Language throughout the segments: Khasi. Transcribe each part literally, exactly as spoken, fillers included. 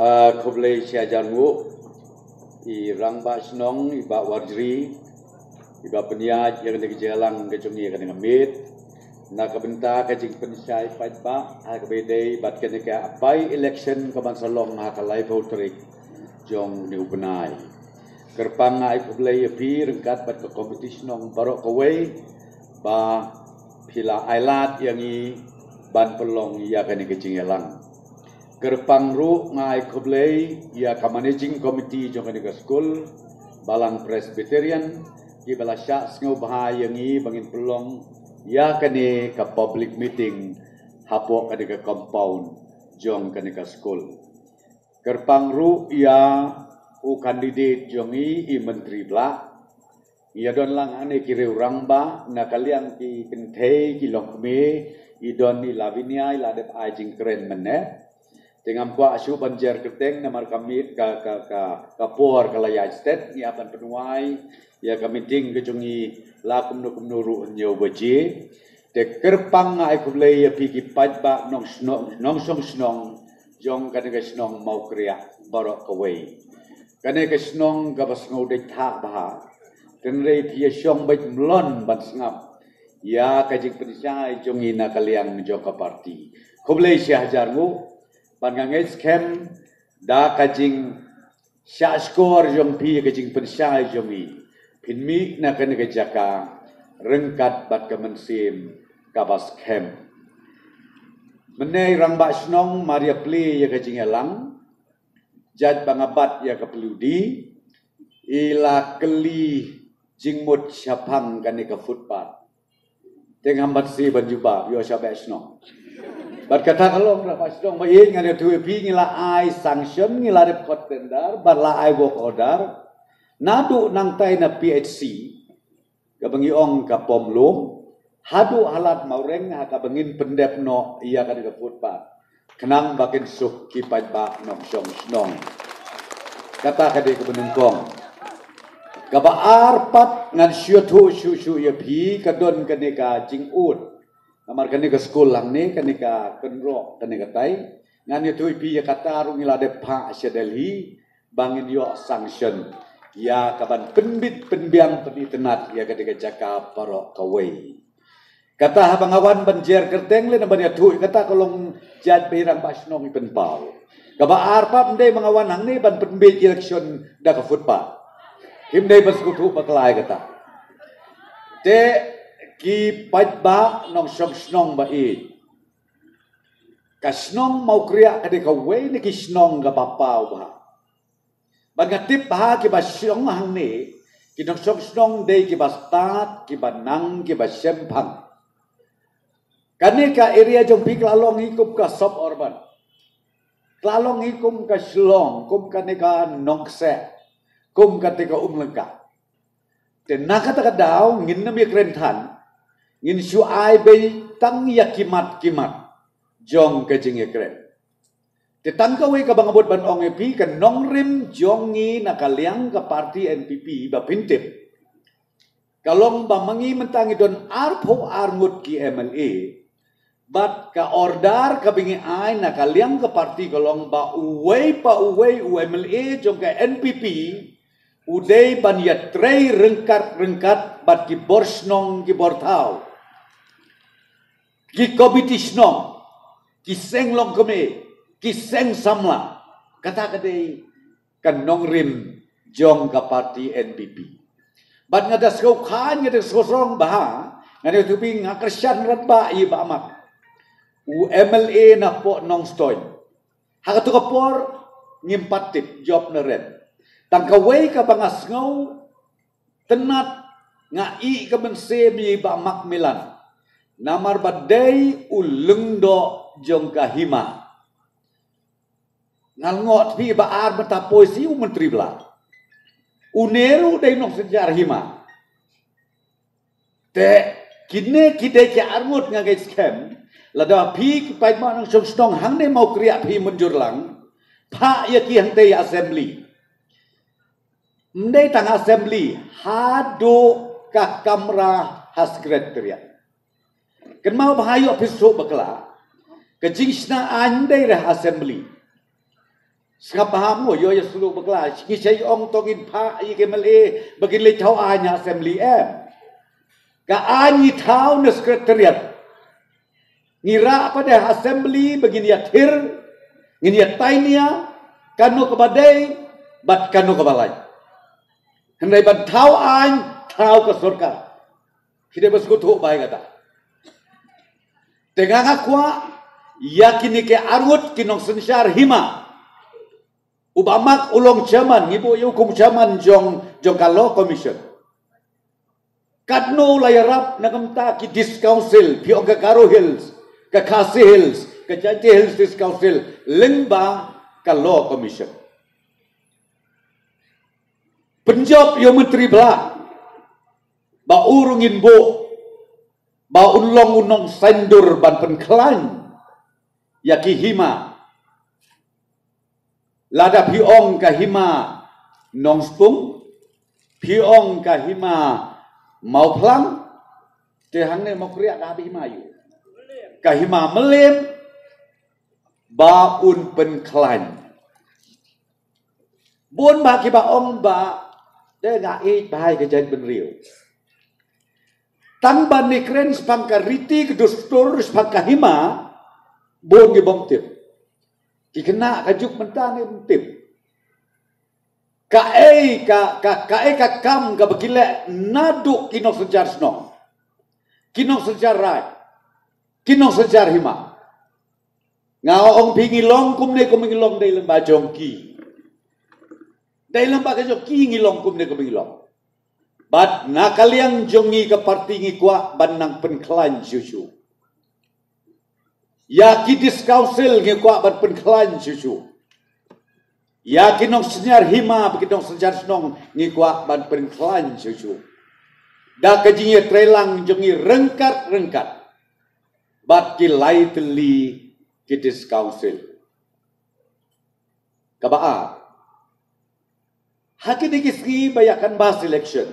Ah, khublei shihajar nguh, i Rangbah Shnong, i Bah Warjri, i ba pynïaid ïa kane ka jingïalang ka jong ngi ha kane ka miet, na ka bynta ka jingpynshai paidbah, ha kaba ïadei bad kane ka by-election kaban sa long ha ka laiphew tarik jong une u bnai. Kyrpang nga ai khublei ïa phi ryngkat bad ka komiti shnong baroh kawei, ba phi la ailad ïa ngi ban pynlong ïa kane ka jingïalang. Kyrpang ruh nga ai khublei ïa ka managing committee jong kane ka skul, Balang Presbyterian, kiba la shah sngewbha ïa ngi ba ngin pynlong ïa kane ka public meeting hapoh kane ka compound jong kane ka skul. Kyrpang ruh ïa u candidate jong ngi, i Myntri Blah. Ngi ïa don lang hangne ki riew rangbah, na ka liang ki kynthei, ki longkmie, i don i Lavinia, i la dep ai jingkren mynne. Te ngam kwah shuh ban jer kyrteng namar ka mi-, ka, ka, ka, ka por ka la ïaid stet, ngi hap ban pynwai ïa ka meeting ka jong ngi la kumno kumno ruh hynñiew baje. Te kyrpang nga ai khublei ïa phi ki paidbah nongshong shnong, nongshong shnong jong kane ka shnong Mawkriah baroh kawei. Kane ka shnong kaba sngew dei thah bha. Hynrei phi ïa shong beit mlien ban sngap ïa ka jingpynshai jong ngi na ka liang jong ka parti. Khublei shihajar nguh, bad nga ngeit skhem da ka jingshahshkor jong phi, ka jingpynshai jong ngi, phin mih na kane ka jaka ryngkat bad ka mynsiem kaba skhem. Mynne i Rangbah Shnong mar ïa plie ïa ka jingïalang, jait ba nga bat ïa ka plie u die, i la kylli jingmut shaphang kane ka footpath. Te ngam pat sngew ban jubab, ïoh sha beh shnong. Bad kata ka long Rangbah Shnong ba ïeit, ngan ïathuh ïa phi, ngi la ai sanction, ngi la dep khot tender, bad la ai work order. Naduh nangtai na P H C, kaba ngi ong ka Pom Lum, haduh ha Lad Mawreng, ha kaba ngin pyndep noh ïa kane ka footpath, khnang ba kin suk ki paidbah nongshong shnong. Kata ka dei kaba nyngkong. Kaba ar pat ngan shu ïathuh shuh shuh ïa phi, ka don kane ka jingud. Namar kane ka skul hangne, kane ka kynroh, kane katai, ngan ïathuh ïa phi, ïa kata ruh ngi la dep phah sha Delhi ba ngin ïoh sanction ïa kaban pynbit pynbiang pynitynnad ïa kane ka jaka baroh kawei. Kata haba nga wan ban jer kyrteng lei, na ban ïathuh ïa kata ka long jait ba i Rangbah Shnong i pynpaw. Kaba ar pat, ym dei ba nga wan hangne ban pynbeit election da ka footpath. Ym dei ban sngewthuh bakla ïa kata. Te ki paidbah nongshong shnong ba ïeit, ka shnong Mawkriah ka dei kawei na ki shnong kaba paw bha. Bad nga tip ba kiba shong hangne, ki nongshong shnong dei kiba stad, kiba nang, kiba shemphang. Kane ka area jong phi ka la long hi kum ka suburban. Ka la long hi kum ka Shillong, kum kane ka Nongkseh, kum kane ka Umlyngka. Te na kata ka daw ngin nym ïakren than, ngin shu ai beit tang ïa ki mat ki mat jong ka jingïakren. Te tang kawei kaba nga bud ban ong ïa phi, ka nongrim jong ngi na ka liang ka parti N P P ba phin tip, ka long ba ma ngi mynta ngi don arphew ar ngut ki M L A, bad ka order kaba ngi ai na ka liang ka parti ka long ba uwei pa uwei u M L A jong ka N P P u dei ban ïatrei ryngkat ryngkat bad ki bor shnong, ki bor thaw, ki komiti shnong, ki seng longkmie, ki seng samla. Kata ka dei ka nongrim jong ka parti N P P. Bad nga da sngewkhan, nga da sngewsarong bha, nga da tupi, nga kyrshan rangbah ïa Bah Mak, u M L A na poh Nongstoiñ. Ha kato ka por ngim pat tip, jop na rem. Tang kawei kaba nga sngewtynnad, nga ïeh ka mynsiem ïa Bah Mak Milan, namar ba dei u lyngdoh jong ka hima. Nga la ong ïa phi, ba ar mynta poi shi u Myntri Blah, une ruh dei nongsynshar hima. Te kine ki dei ki ar ngut, nga ngeit skhem lada phi ki paidbah nongshong shnong hangne Mawkriah phi mynjur lang, phah ïa ki hangtei ïa assembly. Ym dei tang assembly, haduh ka kamra ha secretariat. Kynmaw ba ha ïoh phi suk bakla, ka jingshna aiñ ym dei re ha assembly. Sngap bha mo, ïoh ïa sulu bakla. Ngi shai ong tong in pha ïa ki M L A ba kin leit thaw aiñ ha assembly em. Ka aiñ ngi thaw na secretariat. Ngi rah pat ha assembly ba ngin ïa thir, ngin ïa tainia, kano kaba dei, bad kano kaba lain. Hynrei ban thaw aiñ, thaw ka sorkar. Ki dei ba sngewthuh bai kata. Te nga nga kwah ïa kine ki arngut ki nongsynshar hima. U Bah Mark u long chairman, ngi buh ïa u kum chairman jong, jong ka Law Commission. Katno la ïarap na ka bynta ki District Council, phi ong ka Garo Hills, ka Khasi Hills, ka Jaintia Hills District Council, lyngba ka Law Commission. Pynjop ïa u Myntri Blah, ba u ruh ngin buh, ba un long u nongsyndur ban pynkhlaiñ ïa ki hima. Lada phi ong ka hima Nongspung, phi ong ka hima Mawphlang, te hangne Mawkriah ka hima ïu. Ka hima Mylliem, ba un pynkhlaiñ. Bun bah kiba ong ba, te nga ïeit bha ïa ka jaitbynriew. Tang ban ïakren shaphang ka riti ka dustur shaphang ka hima, bun ki bym tip. Ki khynnah ka juk mynta ne bym tip. Kaei ka, ka, kaei ka kam kaba ki leh naduh ki nongsynshar shnong, ki nongsynshar raid, ki nongsynshar hima. Nga ong phi ngi long kumne kumba ngi long dei lyngba jong ki. Dei lyngba ka jong ki ngi long kumne kumba ngi long. Bad na ka liang jong ngi ka parti ngi kwah ban nang pynkhlaiñ shuh shuh. Ïa ki District Council ngi kwah ban pynkhlaiñ shuh shuh. Ïa ki nongsynshar hima bad ki nongsynshar shnong ngi kwah ban pynkhlaiñ shuh shuh. Da ka jingïatreilang jong ngi ryngkat ryngkat bad ki lai tylli ki District Council. Kaba ar, ha kine ki sngi ba ïa canvass election,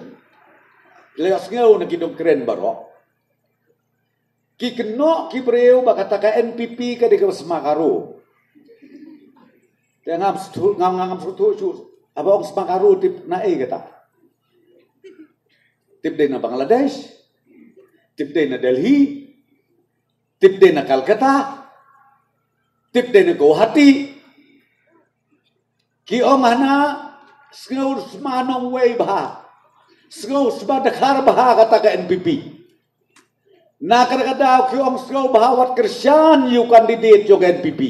la ïohsngew na ki nongkren baroh, ki kynnoh ki briew ba kata ka N P P ka dei kaba sma ka Garo. Te ngam sngewthuh, ngam, ngam sngewthuh shuh, haba ong sma ka Garo tip na ei kata. Tip dei na Bangladesh, tip dei na Delhi, tip dei na Calcutta, tip dei na Guwahati. Ki ong hana, sngew sma nongwei bha, sngew sma dkhar bha kata ka N P P. Na kata ka daw ki ong sngew bha wat kyrshan ïa u candidate jong ka N P P.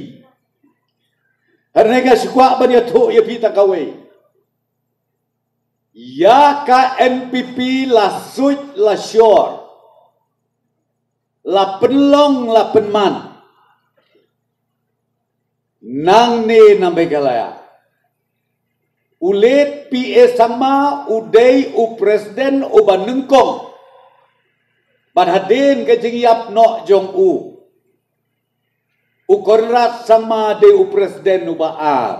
Hynrei nga shu kwah ban ïathuh ïa phi tang kawei. Ïa ka N P P la suit la shor, la pynlong la pynman. Nangne na Meghalaya, u late P A Sangma u dei u president uba nyngkong. Bad hadien ka jingïap noh jong u, u Conrad Sangma dei u president uba ar.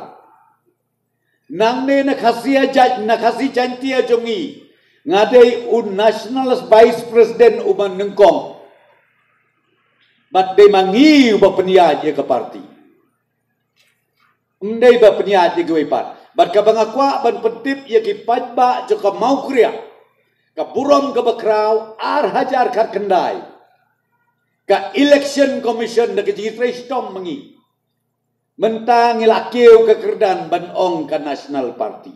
Nangne na Khasi Jai-, na Khasi Jaiñtia jong ngi, nga dei u national vice president uba nyngkong. Bad dei ma ngi uba pynïaid ïa ka parti. Ym dei ba pynïaid ïa kiwei pat. Bad kaba nga kwah ban pyntip ïa ki paidbah jong ka Mawkriah, ka burom kaba khraw ar hajar khatkhyndai, ka Election Commission da ka jingtrei shitom ma ngi. Mynta ngi la kiew ka kyrdan ban ong ka National Party.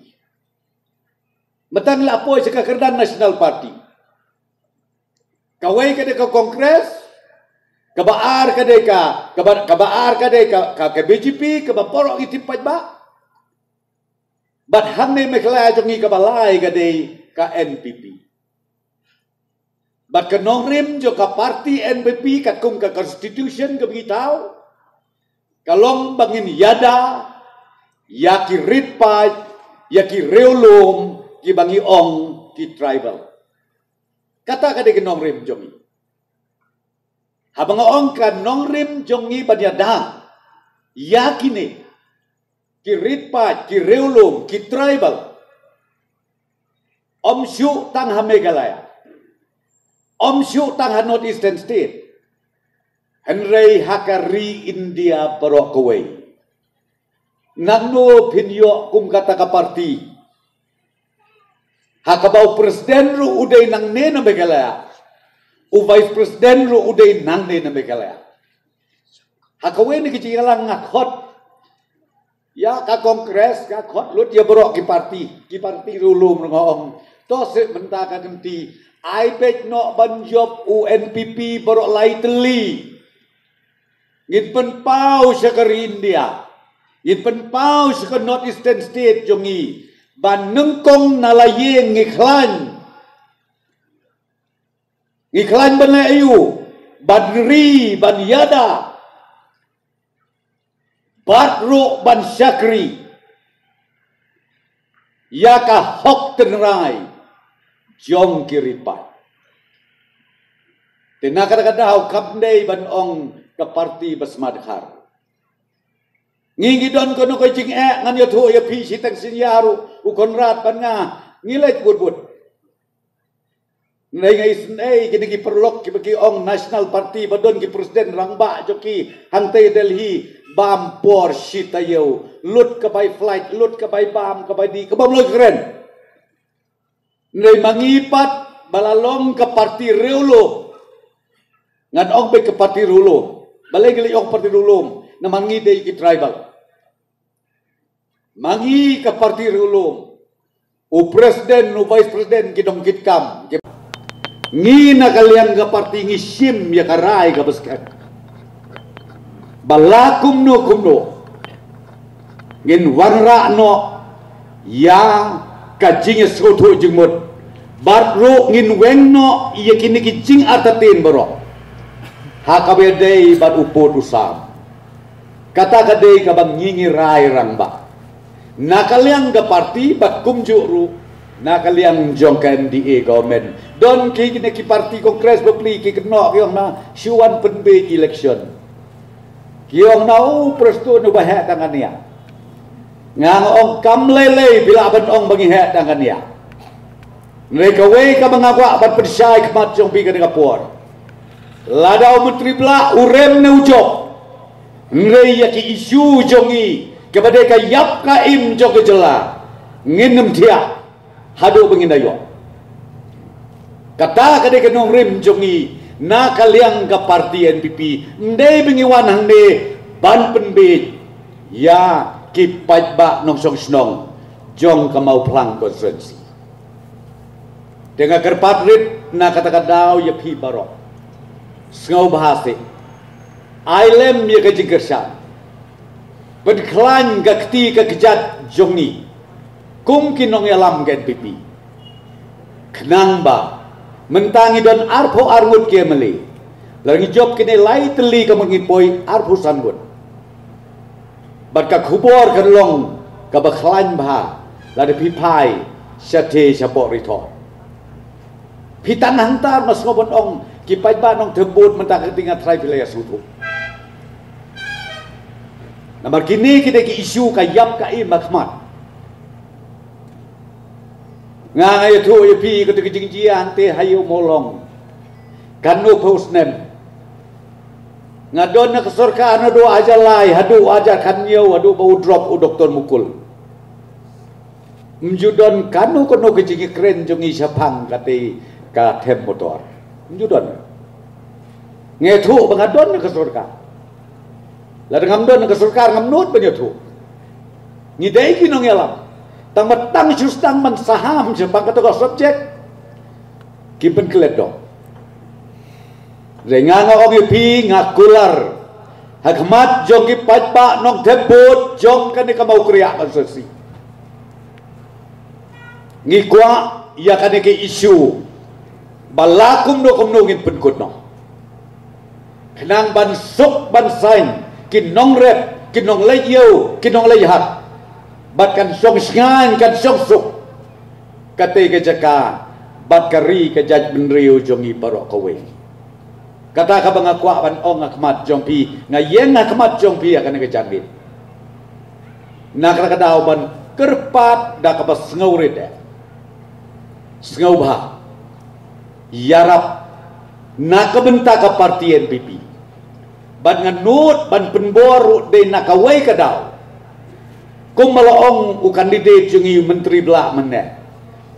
Mynta ngi la poi sha ka kyrdan National Party. Kawei ka dei ka Congress, kaba ar ka dei ka, kaba, kaba ar ka dei ka, ka, ka B J P, kaba baroh ngi tip paidbah. Bad hangne Meghalaya jong ngi kaba lai ka dei ka N P P. Bad ka nongrim jong ka party N P P katkum ka constitution kaba ngi thaw, ka long ba ngin ïada ïa ki rit paid, ïa ki riewlum, kiba ngi ong ki tribal. Kata ka dei ka nongrim jong ngi. Haba nga ong ka nongrim jong ngi ban ïada ïa kine ki rit paid, ki riewlum, ki tribal, ym shuh tang ha Meghalaya, ym shuh tang ha North Eastern State, hynrei ha ka ri India baroh kawei. Nangno phin ïoh kum kata ka parti? Ha kaba u president ruh u dei nangne na Meghalaya, u vice president ruh u dei nangne na Meghalaya. Ha kawei na ki jingïalang nga khot ïa ka Congress, nga khot lut ïa baroh ki parti, ki parti riewlum ruh nga ong, to seh mynta ka kynti, ai beit noh ban jop u N P P baroh lai tylli. Ngin pynpaw sha ka ri India, ngin pynpaw sha ka North Eastern State jong ngi, ban nyngkong na la ïing ngi khlaiñ. Ngi khlaiñ ban leh aïu? Ban ri, ban ïada, bad ruh ban shakri ïa ka hok tynrai jong ki ri paid. Te na kata ka daw kam dei ban ong ka parti ba sma dkhar. Ngi ngi don kano ka jingeh, ngan ïathuh ïa phi, shiteng sien ïa ruh u Conrad bad nga ngi leit bud bud. Ngi ngi isynei kine ki paralok kiba ki ong National Party ba don ki president rangbah jong ki hangtei Delhi, bam por shi taïew, lut ka bai flight, lut ka bai bam, ka bai dih, ka bam lok kren. Ngi ma ngi pat ba la long ka parti riewlum. Ngan ong beit ka parti riewlum. Balei ngi la ong parti riewlum? Namar ngi dei ki tribal. Ma ngi ka parti riewlum, u president, u vice president ki dong kitkam. Ngi na ka liang ka parti ngi shim ïa ka rai ka basket. Ba la kumno kumno ngin wanrah noh ïa ka jingïasngewthuh jingmut, bad ruh ngin weng noh ïa kine ki jingartatien baroh ha kaba ïadei bad u pud u sam. Kata ka dei kaba ngi ngi rai rangbah. Na ka liang ka parti bad kumjuh ruh na ka liang jong ka M D A government, don ki kine ki parti Congress bapli ki kynnoh ki ong na shu wan pynbeit election. Ki ong na u Prestone uba heh tang kane ïa. Nga nga ong kam lei lei phi lah ban ong ba ngi heh tang kane ïa. Hynrei kawei kaba nga kwah ban pynshai khmat jong phi kane ka por, lada u Myntri Blah u rem ne u jop, hynrei ïa ki issue jong ngi kaba dei ka ïap ka im jong ka jylla, ngin ym thiah haduh ba ngin da ïoh. Kata ka dei ka nongrim jong ngi na ka liang ka parti N P P. Ym dei ba ngi wan hangne ban pynbeit ïa ki paidbah nongshong shnong jong ka Mawphlang constituency. Te nga kyrpad rit na kata ka daw ïa phi baroh, sngewbha seh, ai lem ïa ka jingkyrshan, pynkhlaiñ ka kti ka kjat jong ngi kum ki nongïalam ka N P P. Khnang ba mynta ngi don arphew ar ngut ki M L A, lada ngi jop kine lai tylli ka mut ngi poi arphew san ngut. Bad ka khubor kan long kaba khlaiñ bha lada phi phai shatei shapoh Ri Thor. Phi tan hangta ma sngewbha ban ong ki paidbah nongthep vote mynta ka kti nga trai phi la ïasngewthuh. Namar kine ki dei ki issue ka ïap ka im ha khmat. Nga nga ïathuh ïa phi kata ka jingjia hangtei ha ïew Mawlong. Kano phew snem nga don na ka sorkar naduh arhajar lai haduh arhajar khathynñiew haduh ba u drop u Doktor Mukul. Ym ju don kano kano ka jingïakren jong ngi shaphang katei ka them motor. Ym ju don. Nga ïathuh ba nga don na ka sorkar. Lada ngam don na ka sorkar ngam nud ban ïathuh. Ngi dei ki nongïalam. Tang ba tang shu sdang ban saham shaphang kato ka subject, ki pynklet dong. Hynrei nga nga ong ïa phi, nga kular ha khmat jong ki paidbah nongthep vote jong kane ka Mawkyrïah constituency. Ngi kwah ïa kane ka issue ba la kumno kumno ngin pynkut noh, khnang ban suk ban saiñ ki nongrep, ki nongleit ïew, ki nongleit hat, bad kan shong shngaiñ, kan shong suk katei ka jaka bad ka ri ka jaitbynriew jong ngi baroh kawei. Kata kaba nga kwah ban ong ha khmat jong phi, nga ïeng ha khmat jong phi ha kane ka janmiet. Na kata ka daw ban kyrpad da kaba sngewrit eh, sngewbha ïarap na ka bynta ka parti N P P. Bad nga nud ban pynbor ruh dei na kawei ka daw, Kumba la ong u candidate jong ngi u Myntri Blah mynne,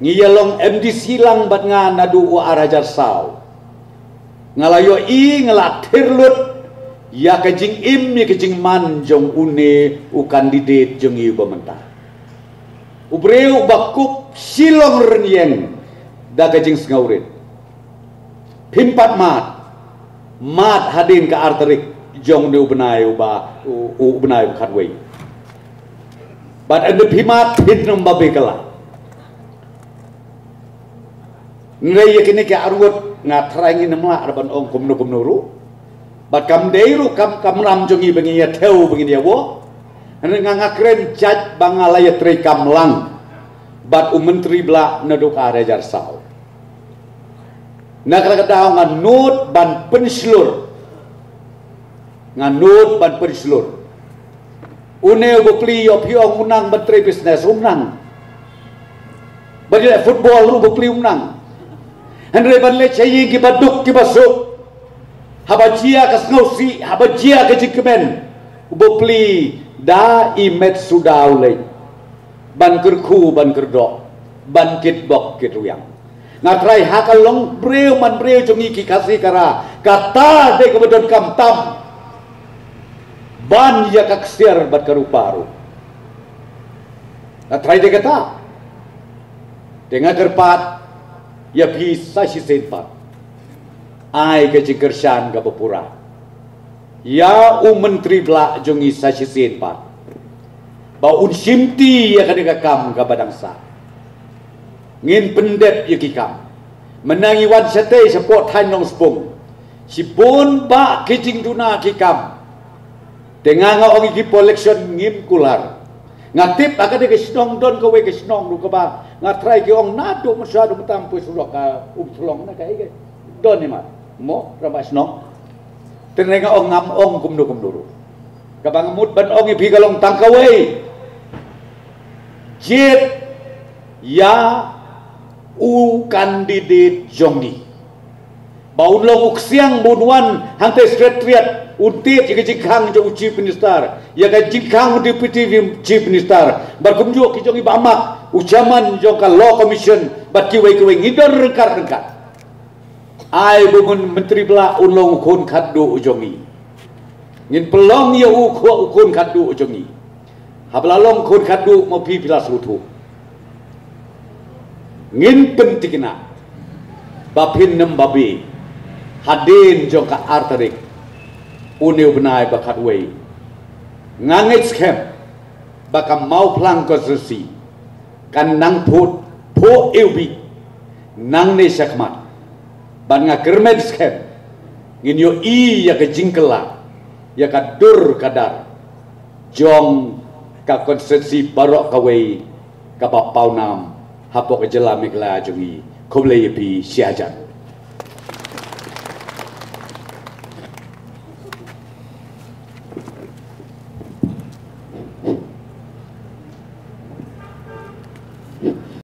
ngi ïa long MDC lang bad nga naduh u ar hajar saw. Nga la ïohi, nga la thir lut ïa ka jingim, ïa ka jingman jong une u candidate jong ngi uba mynta. U briew uba kup shilynter rynïeng da ka jingsngewrit. Phim pat mad, mad hadien ka ar tarik jong une u bnai uba, u, u bnai uba khatwei. Bad ynda phi mad phin ym babe kylla. Hynrei ïa kine ki arngut nga trai ngin ym lah ruh ban ong kumno kumno ruh. Bad kam dei ruh kam, kam ram jong ngi ba ngin ïa thew ba ngin ïa wok. Hynrei nga, nga kren jait ba nga la ïa trei kam lang bad u Myntri Blah naduh ka ar hajar saw. Na kata ka daw nga nud ban pynshlur. Nga nud ban pynshlur. Une u bapli, ïoh phi ong u nang ban trei business, um nang. Ban leh football ruh u bapli um nang. Hynrei ban leh sha ïing kiba duk kiba suk, haba jia ka sngewsih, haba jia ka jingkmen, u bapli da i met suda u leit ban kyrkhu, ban kyrdoh, ban kitbok kitrwiang. Nga trai ha ka longbriew manbriew jong ngi ki Khasi Khara, kata dei kaba donkam tam ban ïa ka ksiar bad ka rupa ruh. Nga trai dei kata. Te nga kyrpad ïa phi sa shisien pat, ai ka jingkyrshan kaba pura ïa u Myntri Blah jong ngi sa shisien pat, ba un shimti ïa kane ka kam kaba dang sah. Ngin pyndep ïa ki kam. Mynta ngi wan shatei shapoh thaiñ Nongspung, shibun bah ki jingduna ki kam. Te nga, nga ong ïa ki, post election ngim kular. Nga tip ha kane ka shnong don kawei ka shnong ruh kaba nga trai ki ong naduh mynshwa ruh mynta ym poi surok ka Umshlong na kaei ka don hi mat mo, rangbah shnong. Te nga ong, ngam ong kumno kumno ruh. Kaba nga mut ban ong ïa phi ka long tang kawei. Jied ïa u candidate jong ngi ba un long u ksiang, ba un wan hangtei Secretariat, un tied ïa ka jingkhang jong u Chief Minister, ïa ka jingkhang u Deputy Chief Minister, bad kumjuh ki jong ngi ba mak, u Chairman jong ka Law Commission bad kiwei kiwei. Ngi don ryngkat ryngkat. Ai ba u Myntri Blah un long u khun khatduh jong ngi. Ngin pynlong ïa u khu-, u khun khatduh jong ngi. Haba la long khun khatduh, ma phi, phi la sngewthuh. Ngin pynthikna ba phin ym babe hadien jong ka ar tarik une u bnai ba khatwei. Nga ngeit skhem ba ka Mawphlang constituency kan nang phuh, phuh ïa u bit nangne shakhmat. Bad nga kyrmen skhem ngin ïohi ïa ka jingkylla, ïa ka dur ka dar jong ka constituency baroh kawei kaba pawnam hapoh ka jylla Meghalaya jong ngi. Khublei ïa phi shihajar.